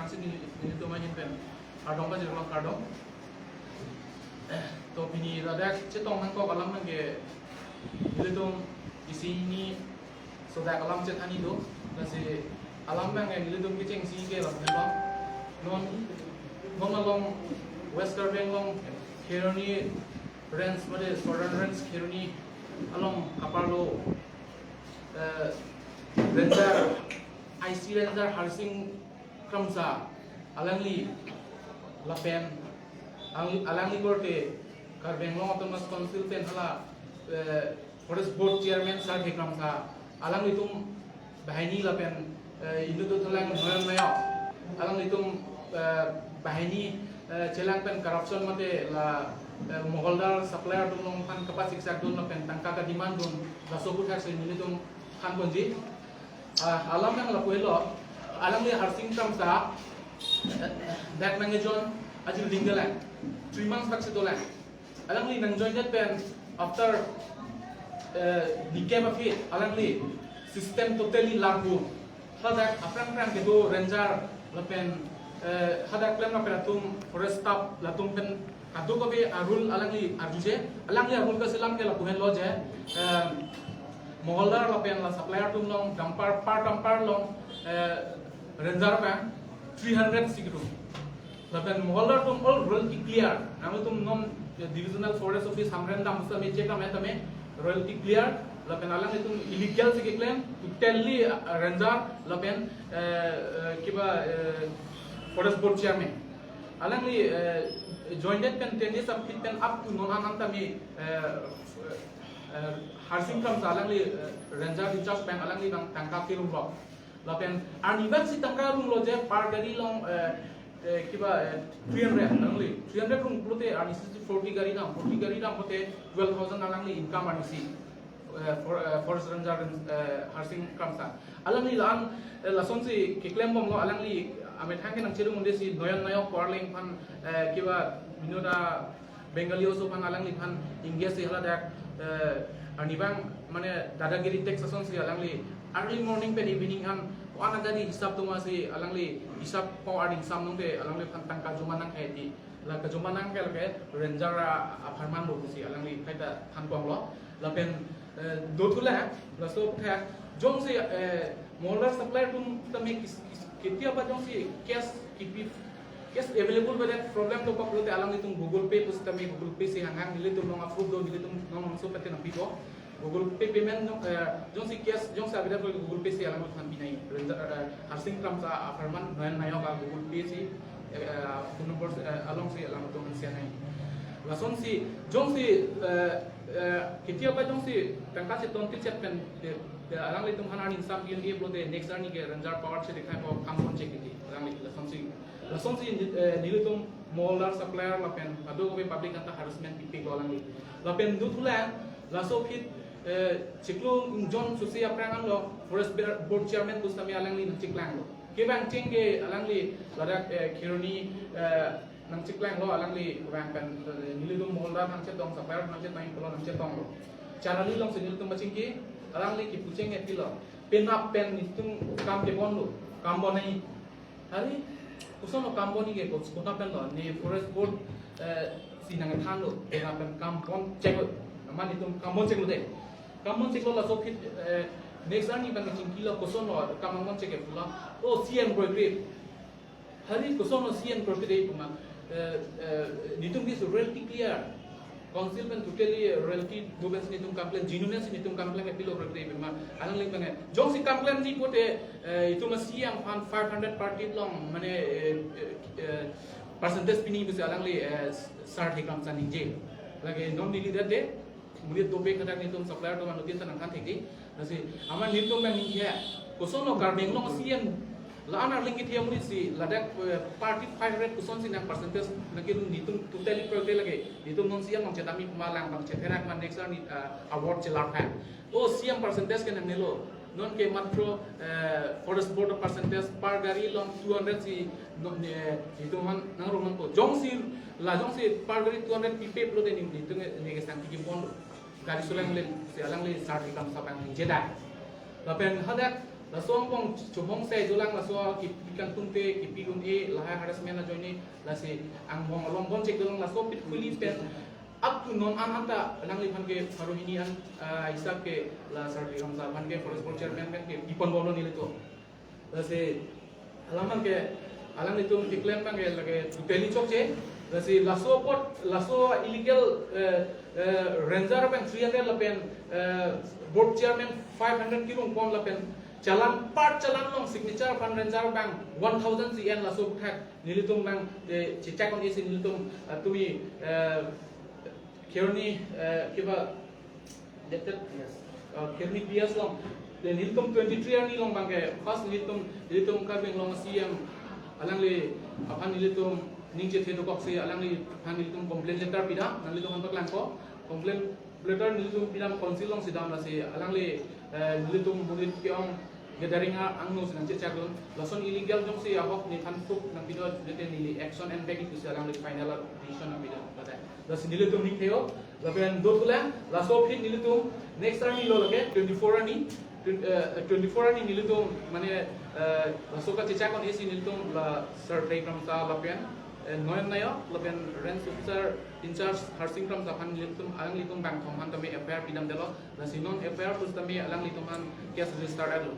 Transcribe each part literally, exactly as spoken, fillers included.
Sini, sini tuh main pen. Kardom pajirlo, kardom. To pini ladak chetong nangkok alam nangke nelitum isi hini sodak alam chethan-i do. Lasi alam nangke nelitum kechengsi ke lapu henlo. Non, non along West Karbi Anglong Kheroni Range, mate Southern Range Kheroni along kaparlo, eh, Ranger, I C Ranger Harsing Kramsa alangli lapen ang-, alangli korte Karbi Anglong Autonomous Council pen hala, eh, Forest Board Chairman Sar K Kramsa alanglitum banghini lapen, eh, Indu Dothulang Noyon Nayok alanglitum, eh, banghini, eh, chelang pen corruption mate la, eh, Moholdar supplier atum along aphan kapasiksak dun lapen tangka ka-demand dun, laso aputhaksi nelitum thanponji. Ah, alam nang lapu henlo, alangli Harsing Kramsa, eh, dak nangkejoin ajir dinggalang, three months bak si dolang. Alangli nang join det pen after, eh, nikep aphi alangli system totally larpu. Hadak aphrang phrang kedo ranger lapen, eh, hadak klem lapen atum forest staff latum pen kadokave a-rule alangli arjuje. Alangli a-rule kasilam ke lapu henlo je, eh, Moholdar lapen la supplier atum along dumper, per dumper along, eh, ranger abang three hundred si kedo. Lapen Moholdar atum all royalty clear. Nangtum non, eh, Divisional Forest Office Hamren dam sitame check dam tame royalty clear. Lapen alanglitum illegal si keklem, totally, uh, ranger lapen, eh, eh, kiba, eh, Forest Board Chairman. Alangli, eh, join det pen ten days aphi pen up to non an tame, eh, eh, Harsing Kramsa alangli, eh, ranger in charge abang alangli abang tangka kelonglo. Lapen arnivang si tangka longlo je per gari along, eh, eh, kiba, eh, three hundred alangli. Three hundred longlote arnisi forty gari dam, forty gari dam pote twelve thousand alangli income arnisi. Eh, for, eh, Forest Ranger, eh, Harsing Kramsa. Alangli la-an, eh, lasonsi keklembomlo, alangli amethang ke nangchedun-un-e si Noyon Nayok Kuarleng aphan, eh, kiba Binoda Bengali oso aphan alangli aphan ingge si haladak, eh, arnivang mane dadagiri tactic asonsi alangli early morning pen evening an ko-an agari hisap tuma si alangli hisap ko arning sam nungte alangli aphan tangka joma nangkhaidi. La kajoma nangkhailo ke ranger a-, apharman lo pusi alangli kaita thanponglo. Lapen, eh, dothulang, laso aphuthak, jongsi, eh, Moholdar supplier atum tame kis-, kis-, ketiaba jongsi cash kipi, cash available avedet problem dokok pulote alanglitum Google Pay pusitame Google Pay si hanghang, nelitum along a-proof do, nelitum along so pete nangpipo. Google Pay payment jong, eh, jongsi cash, jongsi available Google Pay si alanglitum pinai. Ranger, eh, Harsing Kramsa apharman Noyon Nayok a-Google Pay si, eh, eh, phone number, eh, alongsi alanglitum hanse nai. Lasonsi, jongsi, eh, eh, ketiaba jongsi tangka si tonti chet pen, de, de alanglitum aphan arning sam pi-un-e pulote next arni ke ranger power si dikhai po kam ponchek kiti. Alangli lasonsi, lasonsi, eh, nelitum Moholdar supplier lapen kadokave public anta harassment pipiklo alangli. Lapen dothulang, laso aphi, eh, chiklo ingjong susi aphrang anlo Forest Bear-, Board Chairman pusitame alangli nangchiklanglo. Kevang cheng ke alangli ladak, eh, Kheroni, eh, nangchiklanglo alangli vang pen, eh, nelitum Moholdar nangchetong, supplier nangchetong, pulo nangchetonglo. Charali alongsi nelitum pachingki, alangli kipu cheng-et pilo. Penap pen nelitum kam kebonlo, kam bon nai. Hari, kosonlo kam bon-i ke, kos-, kota penlo, ne Forest Board, eh, si nangthanlo, penap pen kam poncheklo. Amat nelitum kam poncheklo de. Kam poncheklo laso aphi, eh, next arni pen chingkilo kosonlo, kam ponchek ke pulo. O C M kroikre. Hari kosonlo C M kroikre de puma. Eh, eh, nelitum ke royalty clear. Council pen totally royalty do pensi nelitum complain, genuine si nelitum complain ke pilo kroikre pima. Alangli pengen. Jongsi complain-ji pote, eh, itum a-C M aphan five hundred per trip along, mane, eh, eh, eh, percentage pini pusi alangli, eh, Sar K Kramsa ningje. Lake non neli det de, monit dopik hadak nelitum supplier atum anuttin ta nangthan thekji. Lasi, amat nelitum pen ningje. Kosonlo Karbi Anglong C M la-an arling kethe amonit si ladak, eh, per trip five hundred kosonsi nang percentage nangkedun, nelitum totally kroikre lake. Nelitum non C M nangchetami puma lang bang chetherak ma next arni, eh, award chelar phan. O C M percentage ke nangnelo. Non ke matro, eh, Forest Board percentage per gari along two hundred si non, eh, nelitum aphan nangrong nangpo. Jongsi, la jongsi per gari two hundred pipe pulote neli, nelitum ne kesang tiki pon. Gari suleng le, si alangli Sar K Kramsa abang ningje da. Lapen hadak, Laso angbong chobong sai dolang, laso kipi kangtung te, kipi un-e, lahai harassment ajoine, lasi angbong along bom chek dolang, laso pit kuli pen up to non an anta alangliphan ke pharo hini an, ah, hisap ke la Sar Thekramsa aphan ke forest board chairman pen ke pipon bomlo nelitum. Lasi alam abang ke alanglitum keklem abang ke lake totally chokche. Lasi laso apot, laso illegal, eh, eh, ranger pen three hundred lapen, eh, board chairman five hundred kirung pon lapen challan, per challan along signature aphan ranger abang one thousand C N, laso aputhak nelitum abang, eh, chechak un-e si nelitum, eh, tumi, eh, Kheroni, eh, kiba, Yes. Uh, Kheroni P S along. Then nelitum twenty-three arni along abang ke first nelitum, nelitum Karbi Anglong C M alangliphan nelitum ning chethe dokok si alangliphan nelitum complaint letter pidam, nanglitum aphan paklangpo. Complaint letter nelitum pidam council alongsi dam, lasi alangli, eh, nelitum monit ke-ong gathering a angno si nangchechak dun. Lason illegal jongsi ahok nephan proof nangpido, jete neli action envek pusi alangli final decision nangpido. Lasi nelitum ning theo, lapen dot kulang, laso aphi nelitum next arni lo lake, twenty-four arni, twen-, eh, twenty-four arni nelitum, mane, eh, laso kachechak un-e si nelitum la Sar Thekramsa lapen, eh, Noyan Nayak, lapen range officer in charge Harsing Kramsa aphan nelitum, alanglitum bangkethom aphan tame F I R pidamdetlo, lasi non F I R pusitame alanglitum aphan case register etlo.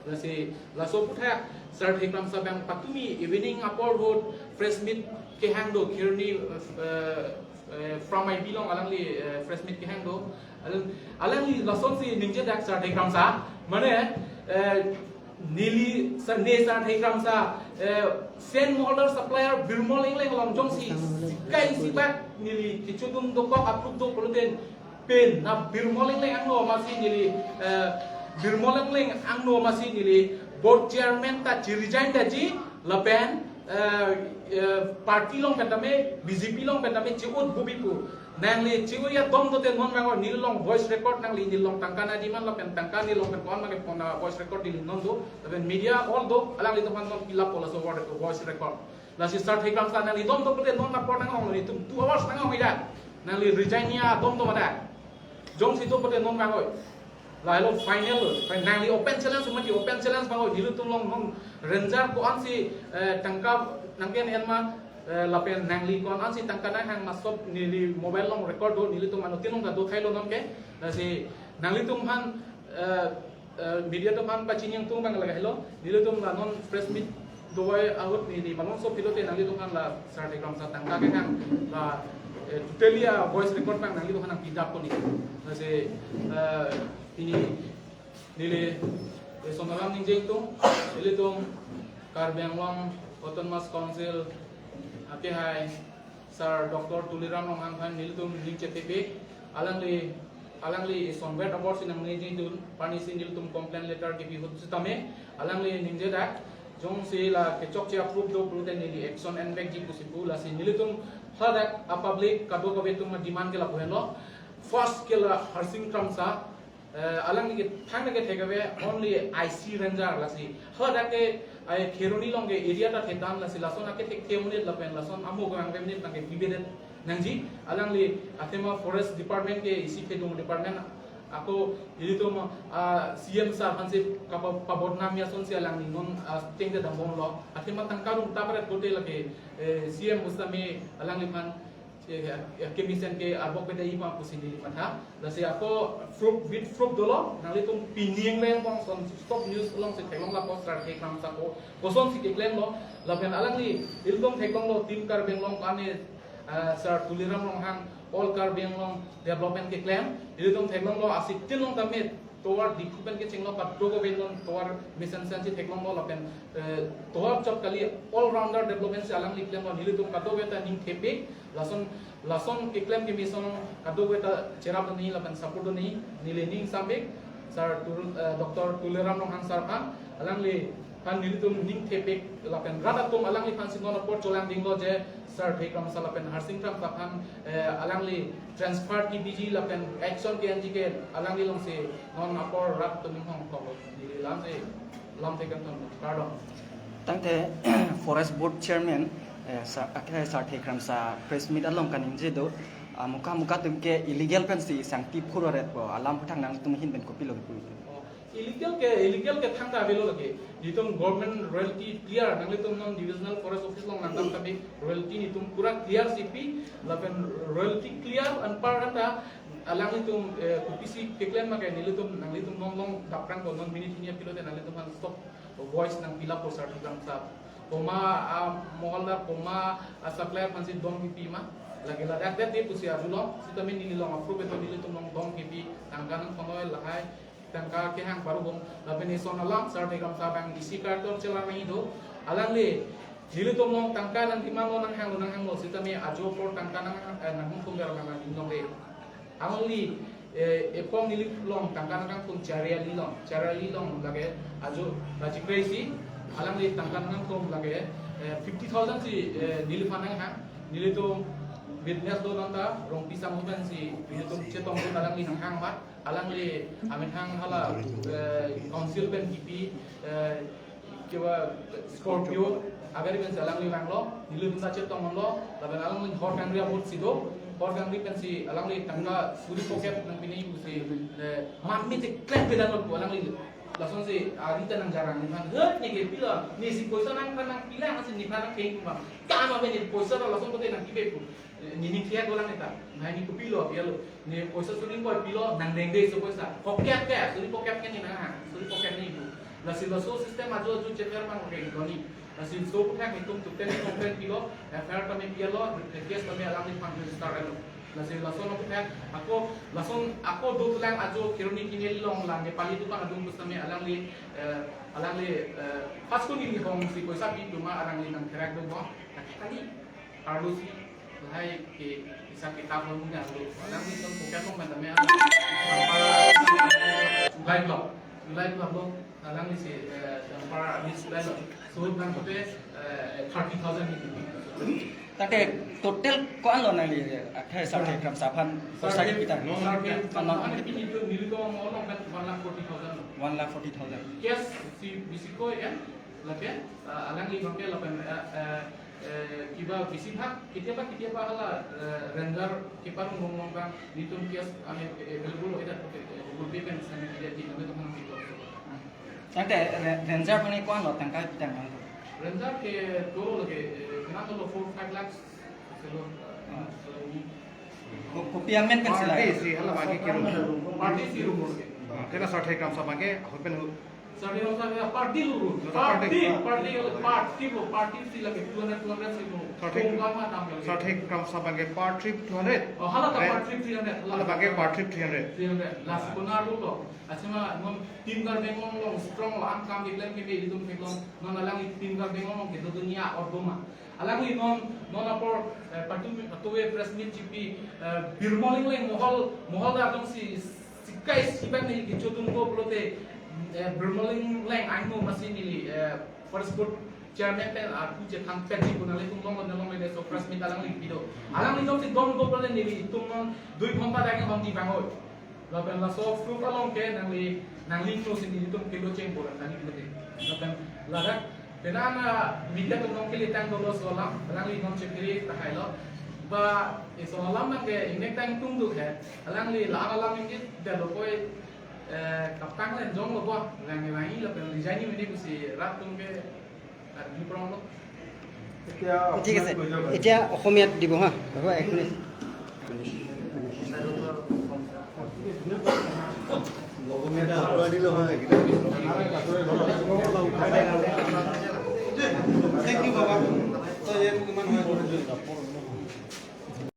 Lasi laso aputhak Sar Thekramsa abang patumi evening apor ahut press meet kehang do, Kheroni, eh, eh, from I B along alangli, eh, press meet kehang do. Alang, alangli lasonsi ningjedak Sar Thekramsa, mane, eh, neli Sar, ne Sar Thekramsa, eh, sand mortar supplier Birmol Engleng along jongsi kai sibak neli kechudun dokok approve do pulote pen na Birmol Engleng angno amatsi neli, eh, Birmol Engleng angno amatsi neli board chairman ta chi-resign daji lapen, eh, eh, party along pen tame, B J P along pen tame chi-ut bubi pu. Nangli chi-ut ya dom dote non abang neli along voice record nangli neli along tangka nangdemand lapen tangka neli along pen ko-an abang ke pon a voice record neli non do. Lapen media all do, alanglitum aphan non pilappo laso voice record. Lasi Sar Thekramsa nangli dom do pulote non apor nanghong, nelitum two hours nanghong ida. Nangli resign ya dom do ma dak. Jongsi do pulote non abang oi. Lahelo final, fin-, nangli open challenge, mati open challenge abang oi, nelitum along non ranger ko-ansi, eh, tangka nangke-en ma, eh, lapen nangli ko-ansi tangka nanghang ma sob neli mobile along record do, nelitum anuttin along ta do thailo nonke. Lasi nanglitum aphan, eh, eh, media atum aphan pachini ingtung abang lake helo, nelitum la non press meet dovai ahut neli malom sob pilote nanglitum aphan la Sar Thekramsa tangka kehang la, eh, totally a voice record abang nanglitum aphan nangpidappo ni. Lasi, eh, pini neli, eh, son alam ningje ingtung, nelitum Karbi Anglong Autonomous Council akehai Sar Doctor Tuliram Ronghang aphan nelitum ning chethepik, alangli, alangli sonvet abor si nangningjedun, pini si nelitum complaint letter kipi ahut sitame, alangli ningjedak, jongsi la kechokche approve do pulote neli action envekji pusi pu, lasi nelitum hadak a public kadokave atum demand ke lapu henlo. First ke la Harsing Kramsa, eh, alangli ke thang ke thek ave only I C ranger, lasi hadak ke ai Kheroni along ke area ta thetan, lasi lason ake thekthe monit lapen lason amo ke angve monit nangke bibedet nangji, alangli athema forest department ke isi thedung department ako ilitum, ah, C M sir aphansi kapa-, pabodnam asonsi alangli non, ah, tengte dambomlo. Athema tangka rung tapret kote lake, eh, C M pusitame alangliphan, eh, eh, kemesen ke abok beda ima pusi neli matha. Lasi ako proof, with proof dolo, nanglitum pining leng bong son stop news alongsi theklong lapo Sar Thekramsa ako kosonsi keklemlo, lapen alangli ilitum theklonglo Team Karbi Anglong ane, ah, Sar Tuliram Ronghang All Karbi Anglong Development keklem, ilitum theklonglo, asitin along tame tovar Diphu pen kechenglo, kadokave non tovar mesen sensi theklonglo lapen, eh, tovar chot kali all rounder development si alangli klemlo, nelitum kadokave ta ning thepik, lason, lason keklem kemesen kadokave ta cherap doni lapen support doni, neli ning sambik, Sar Tul-, eh, Doctor Tuliram Ronghang sir aphan, alangliphan nelitum ning thepik lapen rat atum alangliphansi non apor cholangdinglo je Sar Thekramsa lapen Harsing Kramsa aphan, eh, alangli transfer kibiji lapen action ke-enji ke alangli alongsi non apor rat atum inghong kok neli lamsi lam thekan ton, pardon. Tangte Forest Board Chairman, eh, Sar, akhe Sar Thekramsa press meet along kaningje do, ah, muka muka atum ke illegal pensi sangti phuroreppo, alam aputhak nangtum ahin pen kopilo kipu? Oh, Illegal ke, illegal ke thangta avelo lake. Nelitum government royalty clear, nanglitum non divisional forest office along langdam kami, royalty nelitum pura clear si pi, lapen royalty clear anpar anta alanglitum, eh, kopisi keklem ma ke nelitum, nanglitum non along daprang ko, non minute hini aphi lote nanglitum aphan stop voice nangpi lapo Sarthe Kramsa. Komat, ah, moholdar, komat, ah, supplier aphansi dong kipi ma. Lake ladak det de pusi arjulong, sitame neli along approve eto, nelitum along dong kipi, tangka nangkhonoi lahai, tangka kehang paru bom, lapen ison alam, Sarthe Kramsa abang isi kartor chelar nangji do, alangli, nelitum along tangka nangdimang lo, nanghang lo, nanghang lo, sitame ajo apor tangka nang, eh, nanghong tum ber nang nangdimlong de. Alangli, eh, ephong neli along tangka nangkangtum Chariali along, Chariali along lake ajo, eh, chikre isi, alangli tangka nangkangtum lake, eh, fifty thousand si, eh, neliphan nanghang, nelitum witness do nonta, Rongpi Sangho pensi, nelitum chetong do alangli nanghang ma, alangli amethang hala, eh, council pen kipi, eh, kiba Scorpio, agari pensi alangli vanglo, nelitum ta chetong lo, lapen alangli hor kangri abot si do, hor kangri pensi alangli tangka suri pocket nangpi nangji pusi, eh, mami te klem pedan lo alangli. Lasonsi, ah, rita nangjarang, nephan, "Hei, ne ke pilo, nesi poisa nangphan nangpi lang, lasi nephan nangkeng pu ma. Kam abe ne poisa ta lason kote nangkipi pu." Nini kiat dolang neta. Nah, ne kopilo, pilo. Ne poisa suri poi pilo, nangdengde laso poisa. Pocket ke, suri pocket ke ne nanghang, suri pocket ne ibu. Lasi laso system ajo ajo cheter pang ke doni. Lasi laso aphuthak nelitum total complaint pilo, F I R tame pilo, case tame alangliphan register lo. Lasi laso aphuthak, ako, lason, ako dolang ajo Kheroni Kini along lang, Nepali atum adung pusitame alangli, eh, alangli, eh, first ko neli hong si poisa pi pu ma alangli nangtherak do bo. Kali, arlo si, lahai ke, isa kita hong nang lo. Alanglitum pocket along mandam ya. July block. July block lo. Alangli si, eh, dampar abis July lo. Suhut nangkote, eh, thirty thousand ni. Tangte total ko-an lo nangli, eh, athai Sarthe Kramsa aphan, Sarthe, Sarthe kita. Sarthe, Ano? Ano, ano, pini tu, nelitum along kan one lakh forty thousand lo. One lakh forty thousand. Cash si bisi ko ya, lake, eh, alangli abang ke lapen, eh, eh, eh, kiba bisi bhag, ketia ba, ketia ba hala, eh, ranger keparong rong rong bang, nelitum cash, ane, eh, available lo, ida, eh, Google Pay pen send, ida, di, nami teman nami. Tangte, re-, ranger aphan ko-an lo tangka pitang bang tu? Ranger ke dolo lake, eh, kena dolo four, five lakhs, selo, eh, selo ni. Ko-, kopi amen pen sila? Party si, hala abang ke kirum. Party si rumor ke. Tena Sarthe Kramsa abang ke, ahut pen ahut. Sarthe Kramsa abang ke party lo rum. Party, party, party lo, party si lake two hundred, two hundred si rum. Sarthe, Kong kama tam lake. Sarthe Kramsa abang ke per trip two hundred. Oh, hala ta per trip three hundred, hala. Hala abang ke per trip three hundred. Three hundred. Lasi kona lo. Asima non Team Karbi Anglong along strong lo, angkam keklem ke itum keklem. Non alangli Team Karbi Anglong along kedo dunia or doma. Alangli non, non apor, eh, patu, patu press meet chipi, eh, Birmol Engleng mohol, moholdar atum si, sikai sipan ni kichotung ko pulote, eh, Birmol Engleng angno masi neli, eh, first board chairman pen aku je thang pen di kuna le tung long long long le so press meet alangli pido. Alanglitum si dong ko pulote nelitum non dui ghonta dagi hong di bangoi. Lapen laso proof along ke nangli, nangli no si nelitum kelo cheng bola tani kelo te. Lapen ladak, penang na media atum along kele tang dolo laso alam, alangli non chepiri tahai lo. Ba, laso alam nang ke ingnek tang tung duk he. Alangli la alam ingkit dalo koi, eh, kaptang len jong lo bo, lang ngi lapen lijani mene kusi rat tum ke ঠিক আছে, এতিয়া অসমীয়াত দিব হা, হ'ব, এক minute. Thank you, Baba. So, ye,